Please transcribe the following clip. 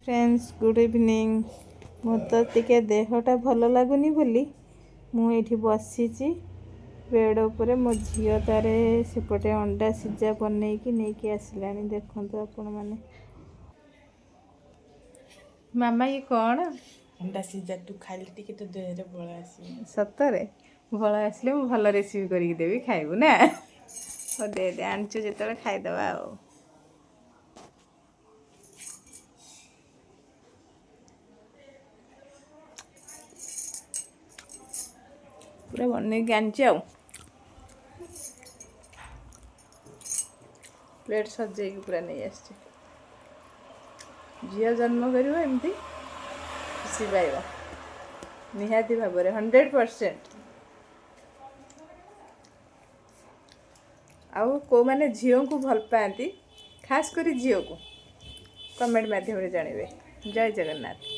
Friends, good evening. ମୁଁ ତ ଟିକେ ଦେହଟା ଭଲ ଲାଗୁନି ବୋଲି ମୁଁ ଏଇଠି ବସିଛି ବେଡ଼୍ ଉପରେ। ମୋ ଝିଅ ତାରେ ସେପଟେ ଅଣ୍ଡା ସିଝା ବନେଇକି ନେଇକି ଆସିଲାଣି। ଦେଖନ୍ତୁ ଆପଣମାନେ। ମାମା, ଇଏ କ'ଣ? ଅଣ୍ଡା ସିଝା। ତୁ ଖାଇଲେ ଟିକେ ତୋ ଦେହରେ ବଳ ଆସିବ। ସତରେ ବଳ ଆସିଲେ ମୁଁ ଭଲ ରେସିପି କରିକି ଦେବି, ଖାଇବୁ ନା? ହଉ, ଦେ ଦେ, ଆଣିଛୁ ଯେତେବେଳେ ଖାଇଦେବା। ଆଉ ପୁରା ବନେଇକି ଆଣିଛି ଆଉ ପ୍ଲେଟ୍ ସଜେଇକି ପୁରା ନେଇ ଆସିଛି। ଝିଅ ଜନ୍ମ କରିବ, ଏମିତି ଖୁସି ପାଇବ ନିହାତି ଭାବରେ, 100%। ଆଉ କେଉଁମାନେ ଝିଅଙ୍କୁ ଭଲ ପାଆନ୍ତି, ଖାସ କରି ଝିଅକୁ, କମେଣ୍ଟ ମାଧ୍ୟମରେ ଜଣାଇବେ। ଜୟ ଜଗନ୍ନାଥ।